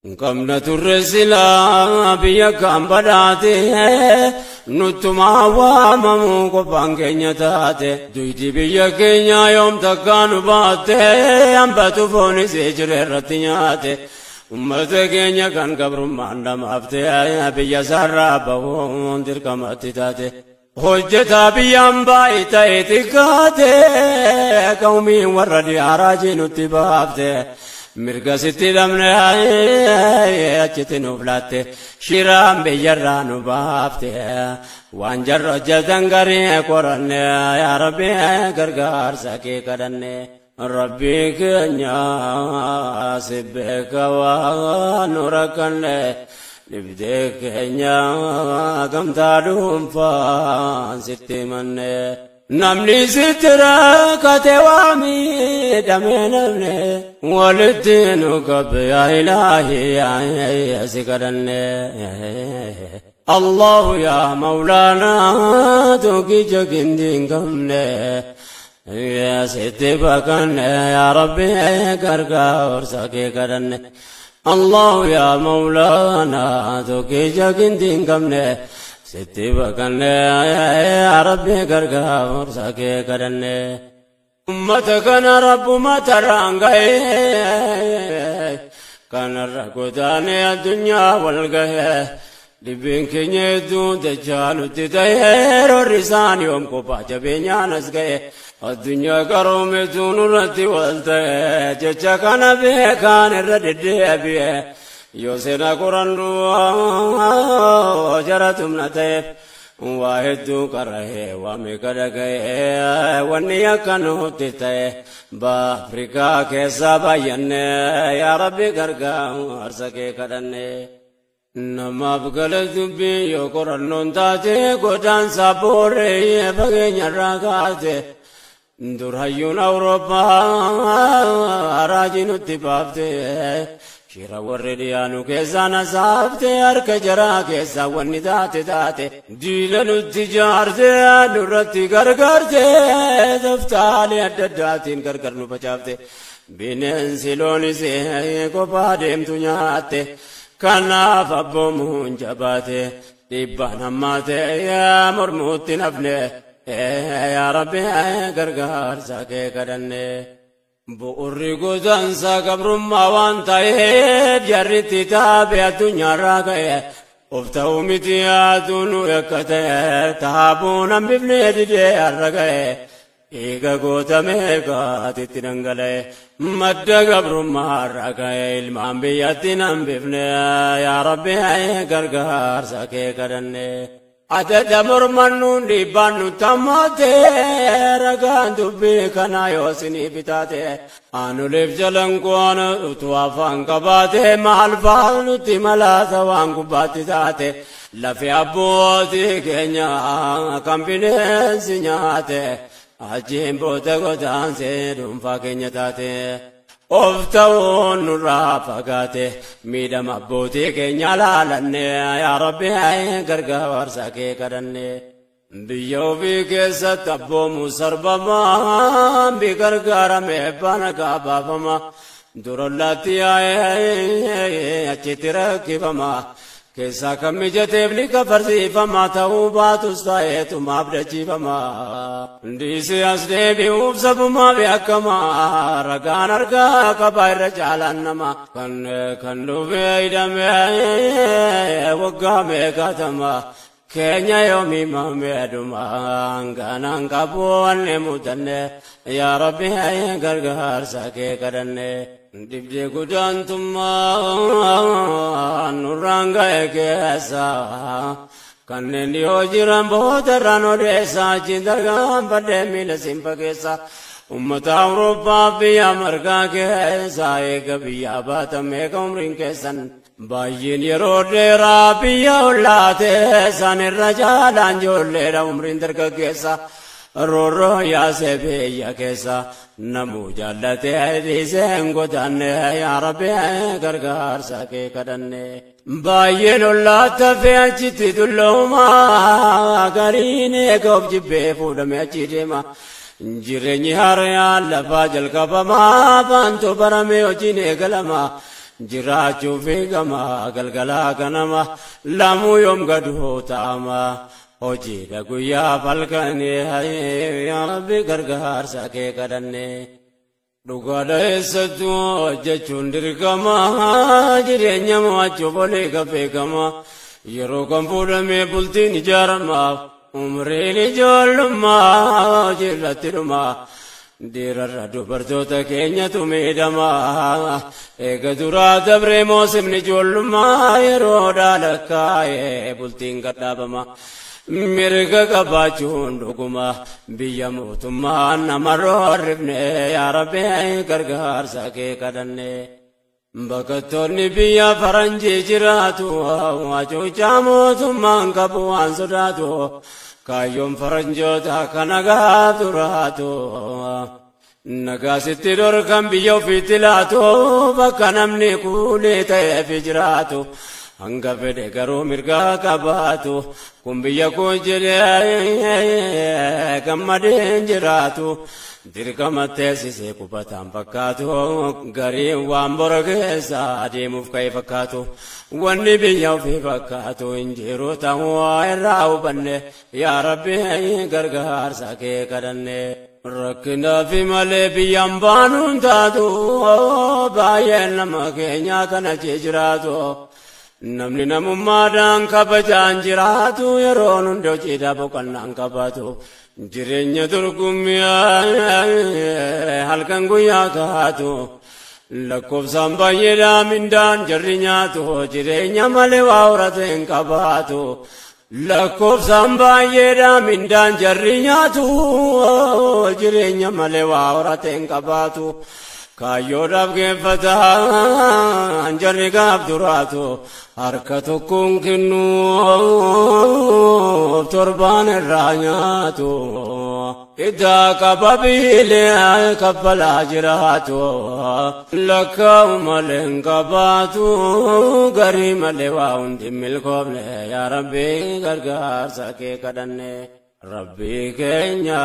Qabna turre silaa biyya kan badhaate nuttumaa waamamuu qophaan keenya taate duyti biyya keenya yoom takkaa nu baatte hambatu foonis jire irratti nyaate ummata keenya kan gabrummaan dhamaafte biyya sarraa bahuun dirqamatti taate. Hojjetaa biyyaan baay'ee ta'e xiqqaate qawmiin warra dhiyaaraa jinutti baafte. Mirga sitti dhabne achitti nuuf laatte shiraan biyyarraa nu baafte waan jarra hojjetan garii qoranne yaa Rabbi gargaarsa kee kadhanne. Rabbi keenya si beeka waan nu rakkanne dhibdee keenya gamtaa dhuunfaan sitti himanne. Namni sitti rakkate waa miidhamee namne walitti nu qabe yaa ilaahi si kadhanne. Allahu yaa Mawlaana tokkicha gindi hin qabne sitti baqanne yaa Rabbi gargaarsa kee kadhanne. Allahu yaa Mawlaana tokkicha gindi hin qabne sitti baqanne yaa Rabbi gargaarsa kee kadhanne. Ummata kana Rabbuma tarraan ga'e kanarra godaanee addunyaa wal ga'e dhibeen keenya hedduun dachaa nutti ta'e roorri isaan yoom kophaa jabeenyaan as ga'e addunyaa qaroometu nurratti wal ta'e jecha kana beekaan irra deddeebi'e yoo seenaa qorannu jara tumna ta'eef waa hedduu qara'ee waa meeqa dhaga'ee wanni akka nutti ta'e Afrikaa keessaa baay'anne yaa Rabbi gargaarsa kee kadhanne. Namaaf gala dubbii yoo qorannoon taate godaansa booree fageenyarraa kaate dur hayyuun Awurooppaa raajii nutti baafte. Shira warri dhiyaanu keessaa na saafte harka jaraa keessaa wanni taate taate diina nutti jaarte nurratti gargaarte toftaalee adda addaatiin gargar nu facaafte bineensi loonis kophaa deemtu nyaatte kanaaf abboomuun jabaate dhiibbaan hammaate mormuutti nafne yaa Rabbi gargaarsa kee kadhanne. Bu'urri godaansa gabrummaa waan ta'eef jarritti taabe addunyaarraa ka'e of ta'uu miti yaaduu nu yakka ta'e taabuun hambifnee didee har'a ga'e eega gootamee gaatitti dhangala'e madda gabrummaarraa ka'e ilmaan biyyatti hambifne yaa Rabbi gargaarsa kee kadhanne. Adada mormannuun dhiibbaan nutti hammaate ragaan dubbii kanaa yoo sinii bitaate aanuleef jalan qoona utuu afaan qabaate maal fa'aa nutti malaata waan gubbaatti taate lafi abbootii keenya kan bineensi nyaate achiin booda godaansee dhuunfaa keenya taate. Of ta'uun nurraa fagaate miidhama abbootii keenya laalanne yaa Rabbi gargaarsa kee kadhanne. Biyya ofii keessatti abboomu sarbamaa bi gargaarame baana kaabaafama durollaatti yaa'ee achitti rakkifama keessaa kan mijateef ni kafarsiifama ta'uu baatus ta'eetumaaf dachiifama. Dhiisee as deebi'uuf sabumaaf yakkama ragaan argaa qabaa irra caalaan nama kan dhufee hidhamee waggaa meeqatama keenya yoomii mameedhuma hanganaan qabu wanne mudanne yaa Rabbi gargaarsa kee kadhanne. Dhibdee gudaantummaa nurraan ga'e keessa kanneen dhiyoo jiran boodarraan odeessa achiin dargaanfadhee miila simfa keessa ummata Awurooppaa biyya margaa keessa eega biyyaa baatan meeqa umriin keessan baay'een yeroo dheeraa biyya ollaate isaan irra jaalaan ijoolleedha umriin dargaggeessa. Roorroo yaasee biyya keessa namuu jaallatee dhiisee hin godaanne yaa Rabbi gargaarsa kee kadhanne. Baay'een ollaatti hafee achitti tullooma gariin eega of jibbee fuudhamee achi deema. Jireenyi haaraan lafaa jalqabamaa baantuu baramee hojiin eegalama. Jiraachuu fi gama galgalaa ganama lamuu yoom gaduu ta'ama hojiidha guyyaa falkanii yaa Rabbi gargaarsa kee kadhanne. Dhugaadha eessattuu hojjechuun dirqama jireenya mo'achuuf olii beekama yeroo kan fuudhamee bultiin ijaarama umriin ijoollummaa hojiirratti dhuma. Dhiirarra dubartoota keenyatu miidhama eega duraa dabree moosimni ijoollummaa yeroo dhaalakkaa'ee bultiin gadhaabama. Mirga qabaachuun dhuguma biyya mootummaan nama roorrifne yaa Rabbi gargaarsa kee kadhanne. Bakattoonni biyya faranjii jiraatu hacuuccaa mootummaan qabu waan sodaatu kaayyoon faranjoota kana gaaf duraatu. Nagaasitti dhorkan biyya ofiitti laatu bakka namni kuulee ta'eef jiraatu. Hanga fedhe garuu mirga qabaatu kun biyya koo jedhee gammadeen jiraatu dirqama teessisee qubataan fakkaatu gariin waan bora keessa adeemuuf ka'e fakkaatu wanni biyya ofii fakkaatu hin jiru ta'uu irraa hubanne yaa Rabbi gargaarsa kee kadhanne. Rakkinaa fi malee biyyaan baanuun taatu baay'een nama keenyaa kana jiraatu. Namni namummaadhaan kabajaan jiraatu yeroon hundi hojiidhaa boqonnaan qabaatu jireenya dorgommii halkan guyyaa kaatu lakkoofsaan baay'eedhaa mindaan jarri nyaatu jireenya malee waa horate hin qabaatu lakkoofsaan baay'eedhaa mindaan jarri nyaatu jireenya malee waa horate hin qabaatu. Kaayyoodhaaf geeffataan jarri gaaf duraatu harka tokkoon kennuuf torbaan irraa nyaatu. Iddaa qaba biilee kaffalaa jiraatu lakkaa'u malee hin qabaatu garii malee waa hundi milkoofne yaa Rabbi gargaarsa kee kadhanne. Rabbi keenya.